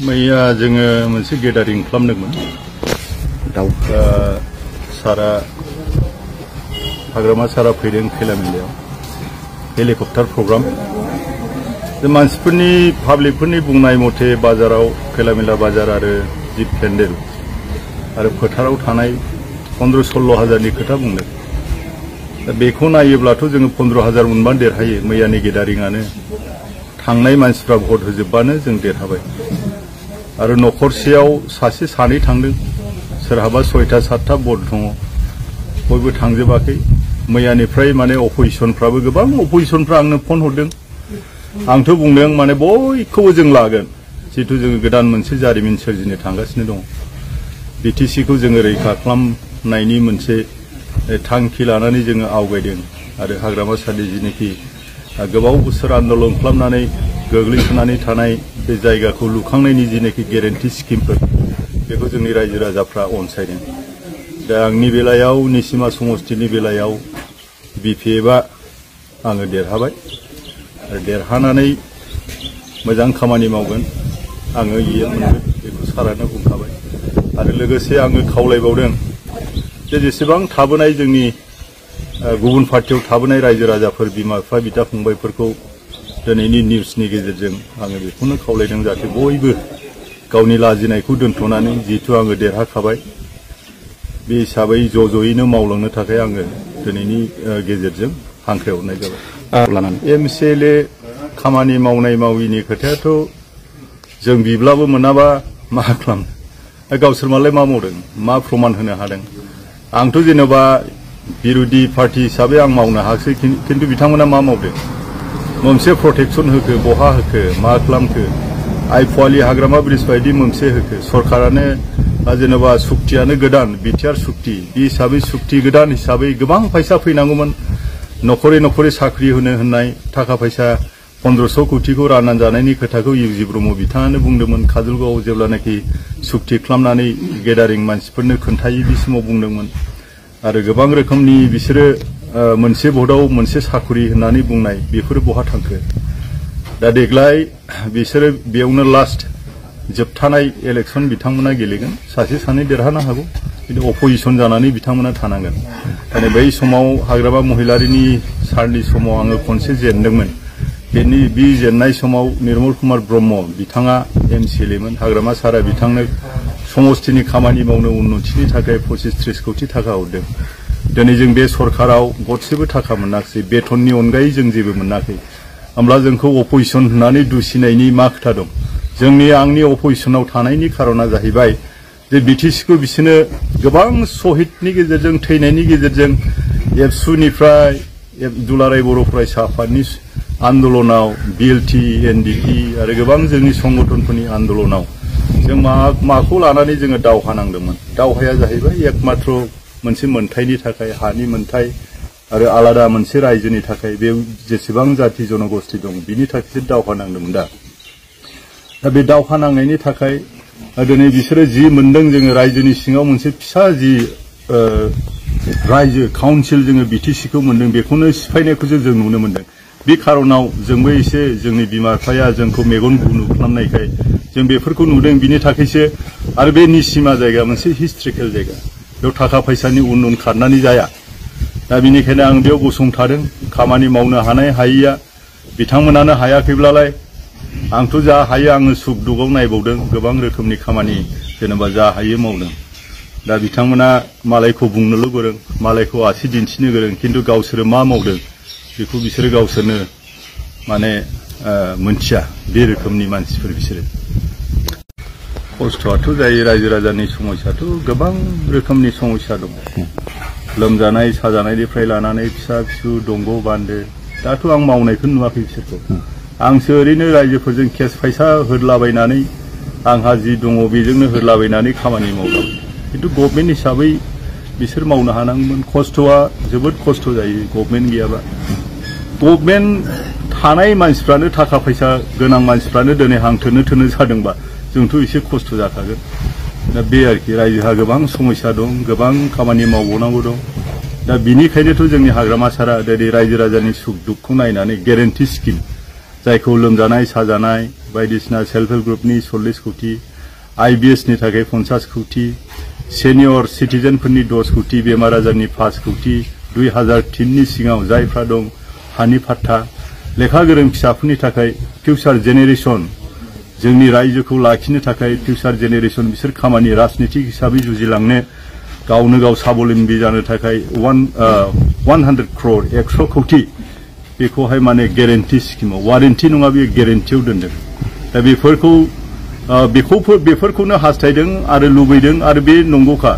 मैया जोङो मोनसे गेदारिं खालामदोंमोन सारा हाग्रामा सारा फैदों खैलामैलायाव हेलिकप्टार प्रग्राम मानसिफोरनि पाब्लिकफोरनि बुंनाय मथे बाजाराव खैलामैला बाजार आरो जिप पेन्डेल आरो फोथाराव थानाय 15-16 हाजारनि खोथा बुंदों दा बेखौ नायोब्लाथ' जोङो 15,000 मोनबानो देरहायो मैयानि गेदारिंआनो थांनाय मानसिफ्रा भट होजोबबानो जों देरहाबाय आरो न'खरसेयाव सासे सानै थांदों सोरहाबा 6-7 भट दङ बयबो थांजोबाखै मैयानिफ्राय माने अपोजिशनफ्राबो गोबां अपोजिशनफ्रा आंनो फन हरदों आंथ' बुंदों माने बयखौबो जों लागोन जिहेतु जोङो गोदान मोनसे जारिमिन सोरजिनो थांगासिनो दङ बिटिसिखौ जोङो रैखा खालामनायनि मोनसे थांखि लानानै जोङो आवगायदों आरो हाग्रामा सारनि जिनोखि गोबाव बोसोर आन्दोलन खालामनानै गोग्लैसोनानै थानाय बे जायगाखौ लुखांनायनि जिनोखि गेरेन्टि स्किमफोर बेखौ जोंनि रायजो राजाफ्रा अनसायदों दा आंनि बेलायाव निसिमा समष्टिनि बेलायाव बिपिएफआ आङो देरहाबाय आरो देरहानानै मोजां खामानि मावगोन आङो इयो मोनगोन बेखौ सारानो बुंखाबाय आरो लोगोसे आङो खावलायबावदों जे जेसेबां थाबोनाय जोंनि गुबुन पार्टियाव थाबोनाय रायजो राजाफोर बिमा बिफा बिदा फंबायफोरखौ दिनैनि निउसनि गेजेरजों आङो बेखौनो खावलायदों जाहाथे बयबो गावनि लाजिनायखौ दोनथ'नानै जिहेतु आङो देरहाखाबाय बे हिसाबै ज'ज'यैनो मावलांनो थाखाय आङो दिनैनि गेजेरजों हांख्रायहरनाय जाबाय एमसिएलए खामानि मावनाय माविनि खोथायाथ' जों बिब्लाबो मोनाबा मा खालामनो गावसोर मालाय मा मावदों मा प्रमान होनो हादों आंथ' जेनेबा बिरोधि पार्टी हिसाबै आं मावनो हायाखै किन्तु बिथांमोना मा मावदों मोनसे प्रटेक्शन होखो बहा होखो मा खालामखो आइफवालि हाग्रामा ब्रिज बायदि मोनसे होखो सरकारानो जेनेबा सुक्तियानो गोदान बिटिआर सुक्ति बे हिसाबै सुक्ति गोदान हिसाबै गोबां फैसा फैनांगौमोन न'खरै न'खरै साख्रि होनो होननाय थाखा फैसा 1500 कोटिखौ राननानै जानायनि खोथाखौ इउजि ब्रह्म बिथाङानो बुंदोंमोन काजलगावआव जेब्लानाखि सुक्ति खालामनानै गेदारिं मानसिफोरनो खोन्थायो बे समाव बुंदोंमोन आरो गोबां रोखोमनि बिसोरो मोनसे भटआव मोनसे साखरि होननानै बुंनाय बेफोरो बहा थांखो दा देग्लाय बिसोरो बेयावनो लास्ट जोबथानाय इलेक्सन बिथांमोना गेलेगोन सासे सानै देरहानो हागौ किन्तु अपोजिशन जानानै बिथांमोना थानांगोन माने बै समाव हाग्रामा महिलारिनि सारनि समाव आङो खनसे जेनदोंमोन बे जेननाय समाव निर्मल कुमार ब्रह्म बिथाङा एमसिएलएमोन हाग्रामा सारा बिथांनो समष्टिनि खामानि मावनो उन्नतिनि थाखाय 25-30 कोटि थाखा हरदों दिनै जों बे सरकाराव गरसेबो थाखा मोनाखै बेथननि अनगायै जों जेबो मोनाखै होमब्ला जोंखौ अपोजिशन होननानै दुसिनायनि मा खोथा दं जोंनि आंनि अपोजिशनाव थानायनि खारना जाहैबाय जे बिटिसिखौ बिसोरनो गोबां शहीदनि गेजेरजों थैनायनि गेजेरजों एबसुनिफ्राय दुलाराय बर' फरायसा आफादनि आन्दलनाव बिएलटि एनडिपि आरो गोबां जोंनि संगठनफोरनि आन्दलनाव जों माखौ लानानै जोङो दावहा नांदोंमोन दावहाया जाहैबाय एकमात्र मोनसे मोनथायनि थाखाय हानि मोनथाय आरो आलादा मोनसे रायजोनि थाखाय बे जेसेबां जाति जनगोष्ठी दं बिनि थाखायसो दावहा नांदोंमोन दा बे दावहा नांनायनि थाखाय दिनै बिसोरो जि मोनदों जोङो रायजोनि सिङाव मोनसे फिसा जि रायजो काउन्सिल जोङो बिटिसिखौ मोनदों बेखौनो सिफायनायखौसो जों नुनो मोनदों बे खारनाव जोंबो एसे जोंनि बिमा बिफाया जोंखौ मेगन गुनु खालामनायखाय जों बेफोरखौ नुदों बिनि थाखायसो आरो बे निसिमा जायगा मोनसे हिस्ट्रिकेल जायगा बेयाव थाखा फैसानि उन खारनानै जाया दा बिनिखायनो आं बेयाव गसंथादों खामानि मावनो हानाय हायैया बिथांमोनानो हायाखैब्लालाय आंथ' जा हायो आङो सुख दुखआव नायबावदों गोबां रोखोमनि खामानि जेनेबा जा हायो मावदों दा बिथांमोना मालायखौ बुंनोल' गोरों मालायखौ आसि दिन्थिनो गोरों किन्तु गावसोरो मा मावदों बेखौ बिसोरो गावसोरनो माने मोनथिया बे रोखोमनि मानसिफोर बिसोरो खस्थ'आथ' जायो रायजो राजानि समस्याथ' गोबां रोखोमनि समस्या दं लोमजानाय साजानायनिफ्राय लानानै फिसा फिसौ दंग' बान्दो दाथ' आं मावनायखौ नुवाखै बिसोरखौ आंसो ओरैनो रायजोफोरजों केस फैसा होदलाबायनानै आंहा जि दङ बेजोंनो होदलाबायनानै खामानि मावदों किन्तु गभर्नमेन्ट हिसाबै बिसोर मावनो हानांगौमोन खस्थ'आ जोबोद खस्थ' जायो गभर्नमेन्ट गैयाबा गभर्नमेन्ट थानाय मानसिफ्रानो थाखा फैसा गोनां मानसिफ्रानो दिनै हांथोनो थोनो जादोंबा जोंथ' एसे खस्थ' जाखागोन दा बे आरोखि रायजोहा गोबां समस्या दं गोबां खामानि मावबावनांगौ दं दा बिनिखायनोथ' जोंनि हाग्रामा सारा दिनै रायजो राजानि सुख दुखखौ नायनानै गेरेन्टि स्किम जायखौ लोमजानाय साजानाय बायदिसिना सेल्फ हेल्प ग्रुपनि 40 कोटी IBS नि थाखाय 50 कोटी सेनियर सिटिजेनफोरनि 10 कोटी बेमार आजारनि 5 कोटी 2003 नि सिगाङाव जायफ्रा दं हानि फाट्टा लेखा गोरों फिसाफोरनि थाखाय फिउचार जेनेरेशन जोंनि रायजोखौ लाखिनो थाखाय फिउचार जेनेरेशन बिसोर खामानि राजनीतिक हिसाबै जुजिलांनो गावनो गाव साबलम्बी जानो थाखाय 100 crore 100 कोटी बेखौहाय माने गेरेन्टी स्किमाव वारेन्टी नङा बे गेरेन्टीयाव दोनदों दा बेफोरखौनो हास्थायदों आरो लुबैदों आरो बे नंगौखा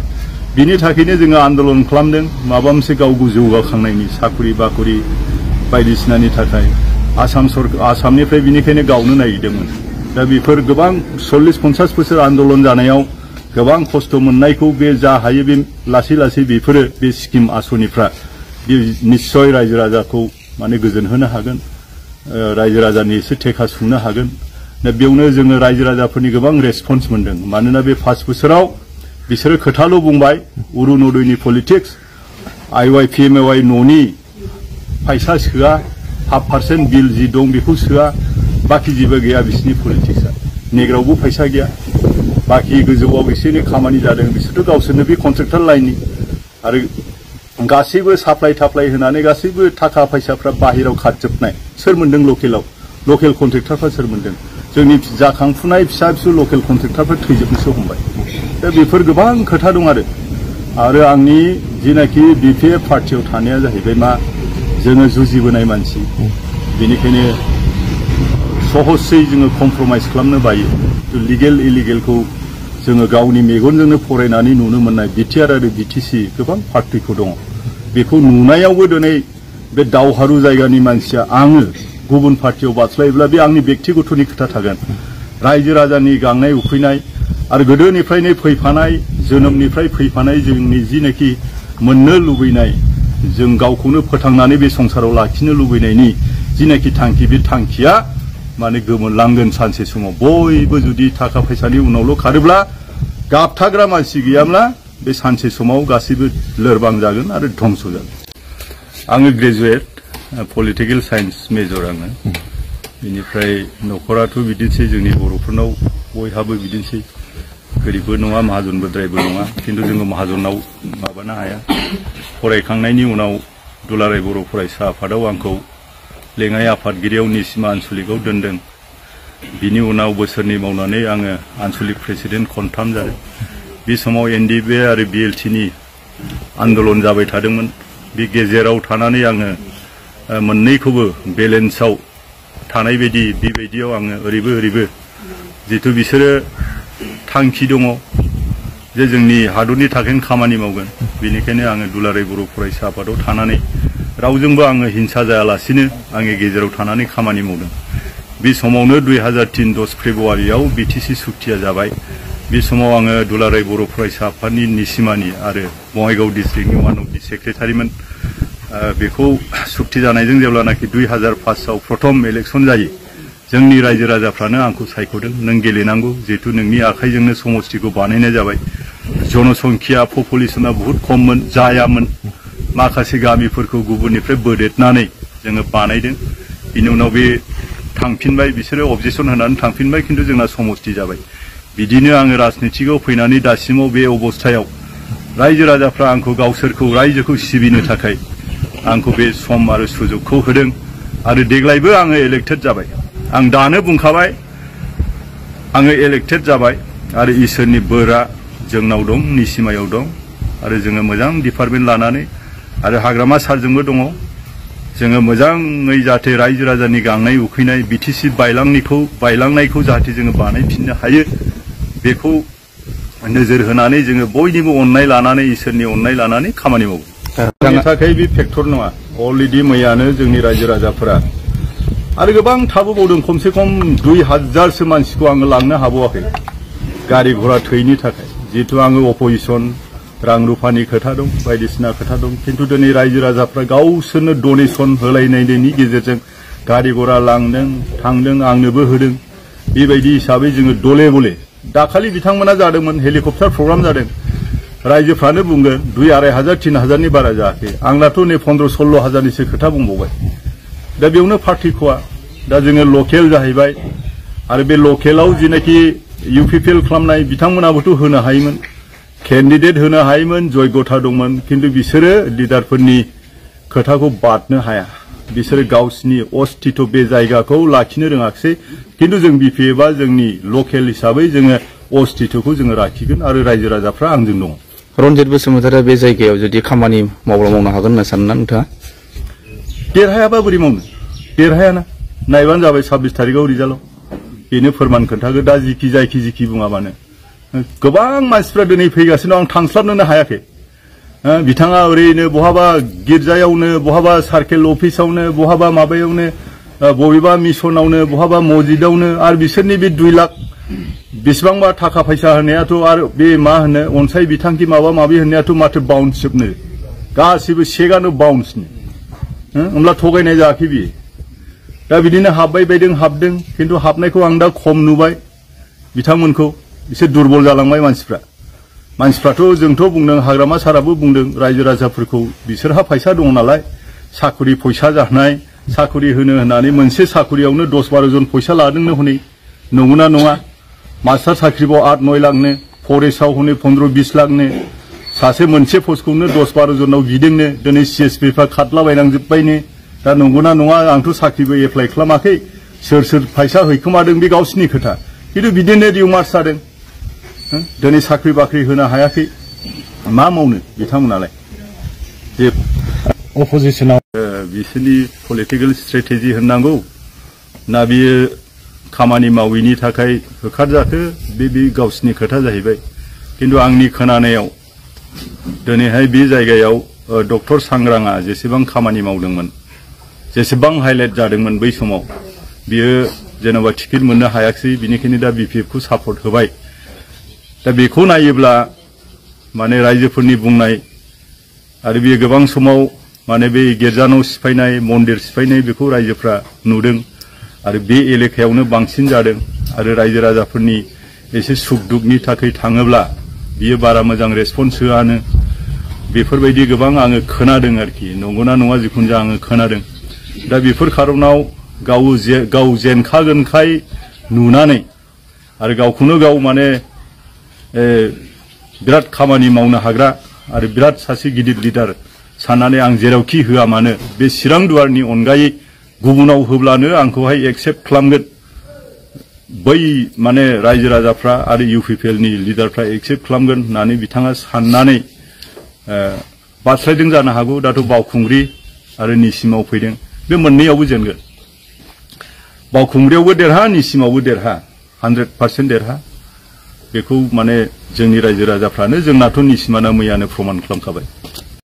बिनि थाखायनो जोङो आन्दोलन खालामदों माबा मोनसे गावखौ जौगाखांनायनि साखरि बाखरि बायदिसिनानि थाखाय आसामनिफ्राय बिनिखायनो गावनो नागिरदोंमोन दा बेफोर गोबां 40-50 बोसोर आन्दोलन जानायाव गोबां खस्थ' मोननायखौ बे जा हायो बे लासै लासै बेफोरो बे स्किम आसनिफ्रा बे निश्चय रायजो राजाखौ माने गोजोन होनो हागोन रायजो राजानि एसे थेखा सुंनो हागोन दा बेयावनो जोङो रायजो राजाफोरनि गोबां रेसपन्स मोनदों मानोना बे 5 बोसोराव बिसोरो खोथाल' बुंबाय अरुणोदयनि पलिटिक्स IY PMAY न'नि फैसा सोआ 1/2% बिल जि दं बेखौ सोआ बाकी जेबो गैया बिसोरनि पलिटिक्सआ नेग्रावबो फैसा गैया बाकी गोजौआव एसेनि खामानि जादों बिसोरथ' गावसोरनो बे कन्ट्रेक्टर लाइननि आरो गासैबो साप्लाय थाप्लाय होनानै गासैबो थाखा फैसाफ्रा बाहेराव खारजोबनाय सोर मोनदों लकेल कन्ट्रेक्टरफ्रा सोर मोनदों जोंनि जाखांफुनाय फिसा फिसौ लकेल कन्ट्रेक्टरफ्रा थैजोबनोसो हमबाय दा बेफोर गोबां खोथा दं आरो आंनि जिनाखि BPF पार्टियाव थानाया जाहैबाय मा जोङो जुजिबोनाय मानसि बेनिखायनो सहजै जोङो कमप्रमाइज खालामनो बायो लिगेल इलिगेलखौ जोङो गावनि मेगनजोंनो फरायनानै नुनो मोननाय BTR आरो BTC गोबां पार्टिखौ दङ बेखौ नुनायावबो दिनै बे दावहारु जायगानि मानसिया आङो गुबुन पार्टियाव बास्लायोब्ला बे आंनि व्यक्तिगतनि खोथा थागोन रायजो राजानि गांनाय उखैनाय आरो गोदोनिफ्रायनो फैफानाय जोनोमनिफ्राय फैफानाय जोंनि जिनाखि मोननो लुबैनाय जों गावखौनो फोथांनानै बे संसाराव लाखिनो लुबैनायनि जिनाखि थांखि बे थांखिया माने गोमोरलांगोन सानसे समाव बयबो जुदि थाखा फैसानि उनावल' खारोब्ला गाबथाग्रा मानसि गैयाब्ला बे सानसे समाव गासैबो लोरबां जागोन आरो धंस जागोन आङो ग्रेजुवेट पलिटिकल साइन्स मेजर आङो बेनिफ्राय न'खराथ' बिदिनोसै जोंनि बर'फोरनाव बयहाबो बिदिनोसै गोरिबबो नङा माहाजोनबोद्रायबो नङा खिन्थु जोङो माहाजोनाव माबानो हाया फरायखांनायनि उनाव दुलाराय बर' फरायसा आफादाव आंखौ लेङाइ आफादगिरियाव निसिमा आन्सलिकआव दोनदों बिनि उनाव बोसोरनै मावनानै आङो आन्सलिक प्रेसिडेन्ट खनथाम जादों बे समाव NDBA आरो BLTनि आन्दोलन जाबाय थादोंमोन बे गेजेराव थानानै आङो मोननैखौबो बेलेन्सआव थानाय बायदि बेबायदियाव आङो ओरैबो जितु बिसोरो थांखि दङ जे जोंनि हादरनि थाखायनो खामानि मावगोन बेनिखायनो आङो दुलाराय बर' फरायसा आफादाव थानानै रावजोंबो आङो हिंसा जायालासिनो आंनि गेजेराव थानानै खामानि मावदों बे समावनो 2003 10 फेब्रुवारियाव BTC सुक्तिया जाबाय बे समाव आङो दुलाराय बर' फरायसा आफादनि निसिमानि आरो बङाइगाव डिस्ट्रिक्टनि वान अफ दि सेक्रेटारिमोन बेखौ सुक्ति जानायजों जेब्लानाखि 2005आव प्रथम इलेक्सन जायो जोंनि रायजो राजाफ्रानो आंखौ सायख'दों नों गेलेनांगौ जिहेतु नोंनि आखाइजोंनो समष्टिखौ बानायनाय जाबाय जनसंख्या पपुलेसना बहुत खममोन जायामोन माखासे गामिफोरखौ गुबुननिफ्राय बोदेरनानै जोङो बानायदों बिनि उनाव बे थांफिनबाय बिसोरो अबजेक्सन होनानै थांफिनबाय खिन्थु जोंना समष्टि जाबाय बिदिनो आङो राजनीतिआव फैनानै दासिमाव बे अबस्थायाव रायजो राजाफ्रा आंखौ गावसोरखौ रायजोखौ सिबिनो थाखाय आंखौ बे सम आरो सुजुगखौ होदों आरो देग्लायबो आङो इलेक्टेड जाबाय आं दानो बुंखाबाय आङो इलेक्टेड जाबाय आरो इसोरनि बोरा जोंनाव दं निसिमायाव दं आरो जोङो मोजां डिपार्टमेन्ट लानानै आरो हाग्रामा सारजोंबो दङ जोङो मोजाङै जाहाथे रायजो राजानि गांनाय उखैनाय BTC बायलांनायखौ जाहाथे जोङो बानायफिननो हायो बेखौ नोजोर होनानै जोङो बयनिबो अननाय लानानै इसोरनि अननाय लानानै खामानि मावो बेनि थाखाय बे फेक्टर नङा अलरेडि मैयानो जोंनि रायजो राजाफोरा आरो गोबां थाबोबावदों खमसे खम 2000सो मानसिखौ आङो लांनो हाबावाखै गारि घोड़ा थैनि थाखाय जिहेतु आङो अपोजिशन रां रुफानि खोथा दं बायदिसिना खोथा दं खिन्थु दिनै रायजो राजाफ्रा गावसोरनो डनेसन होलायनायनि गेजेरजों गारि घोड़ा लांदों थांदों आंनोबो होदों बेबायदि हिसाबै जोङो दले बले दाखालि बिथांमोना जादोंमोन हेलिकप्टार प्रग्राम जादों रायजोफ्रानो बुंगोन 2,500-3,000नि बारा जायाखै आंनाथ' नै 15-16 हाजारनिसो खोथा बुंबावबाय दा बेयावनो पार्टिखौआ दा जोङो लकेल जाहैबाय आरो बे लकेलाव जिनाखि इउपिपिएल खालामनाय बिथांमोनाबोथ' होनो हायोमोन कैंडिडेट होनो हायोमोन जयगथा दंमोन किन्तु बिसोरो लिडारफोरनि खोथाखौ बादनो हाया बिसोरो गावसिनि अस्तित्व बे जायगाखौ लाखिनो रोङाखिसै किन्तु जों बिपिएफआ जोंनि लकेल हिसाबै जोङो अस्तित्वखौ जोङो लाखिगोन आरो रायजो राजाफ्रा आंजों दङ रनजित बसुमतारिया बे जायगायाव जुदि खामानि मावनो हागोन होनना सानो ना नोंथाङा देरहायाबा बोरै मावनो देरहायाना नायबानो जाबाय 26 तारिखआव रिजाल्टआव बेनो फोरमान खोन्थागोन दा जिखि बुङाबानो गोबां मानसिफ्रा दिनै फैगासिनो आं थांस्लाबनोनो हायाखै बिथाङा ओरैनो बहाबा गिर्जायावनो बहाबा सार्केल अफिसावनो बहाबा माबायावनो बबेबा मिसनावनो बहाबा मस्जिदावनो आरो बिसोरनि बे 2 लाख बेसेबांबा थाखा फैसा होनायाथ' आरो बे मा होनो अनसाय बिथांखि माबा माबि होनायाथ' माथो बाउन्सजोबनो गासिबो सेगानो बाउन्सनि होमब्ला थगायनाय जायाखै बियो दा बिदिनो हाबबाय बायदों हाबदों किन्तु हाबनायखौ आं दा खम नुबाय बिथांमोनखौ एसे दुरबल जालांबाय मानसिफ्राथ' जोंथ' बुंदों हाग्रामा साराबो बुंदों रायजो राजाफोरखौ बिसोरहा फैसा दं नालाय साखरि फैसा जानाय साखरि होनो होननानै मोनसे साखरियावनो 10-12 जन फैसा लादोंनो हनै नंगौना नङा मास्टार साख्रिबाव 8-9 लाखनो फरेस्टआव हनै 15-20 लाखनो सासे मोनसे पस्टखौनो 10-12 जनाव बिदोंनो दिनै सिएसपिफ्रा खारलाबायनांजोब्बायनो दा नंगौना नङा आंथ' साख्रिबो एप्लाइ खालामाखै सोर फैसा हैखोमादों बे गावसिनि खोथा किन्तु बिदिनो रिउमार्स जादों दिनै साख्रि बाख्रि होनो हायाखै मा मावनो बिथांमोनालाय जे अपोजिशनाव बिसोरनि पलिटिकेल स्ट्रेटेजि होननांगौ ना बियो खामानि मावैनि थाखाय होखारजाखो बे गावसिनि खोथा जाहैबाय किन्तु आंनि खोनानायाव दिनैहाय बे जायगायाव डक्टर सांग्रांआ जेसेबां खामानि मावदोंमोन जेसेबां हाइलाइट जादोंमोन बै समाव बियो जेनेबा टिकेट मोननो हायाखै बिनिखायनो दा बिपिएफखौ सापर्ट होबाय दा बेखौ नायोब्ला माने रायजोफोरनि बुंनाय आरो बियो गोबां समाव माने बे गिर्जा न' सिफायनाय मन्दिर सिफायनाय बेखौ रायजोफ्रा नुदों आरो बे एलेकायावनो बांसिन जादों आरो रायजो राजाफोरनि एसे सुख दुखनि थाखाय थाङोब्ला बियो बारा मोजां रेसपन्स होआनो बेफोरबायदि गोबां आङो खोनादों आरोखि नंगौना नङा जिखुनु जा आङो खोनादों दा बेफोर खारनाव गाव जेनखागोनखाय नुनानै आरो गावखौनो गाव माने बिराद खामानि मावनो हाग्रा आरो बिराद सासे गिदिर लिडार साननानै आं जेरावखि होआ मानो बे चिरां दुवारनि अनगायै गुबुनाव होब्लानो आंखौहाय एक्सेप्ट खालामगोन बै माने रायजो राजाफ्रा आरो इउपिपिएलनि लिडारफ्रा एक्सेप्ट खालामगोन होननानै बिथाङा साननानै बास्लायदों जानो हागौ दाथ' बावखुंग्रि आरो निसिमाव फैदों बे मोननैयावबो जेनगोन बावखुंग्रियावबो देरहा निसिमावबो देरहा 100% देरहा बेखौ माने जोंनि रायजो राजाफ्रानो जोंनाथ' निसिमाना मैयानो प्रमान खालामखाबाय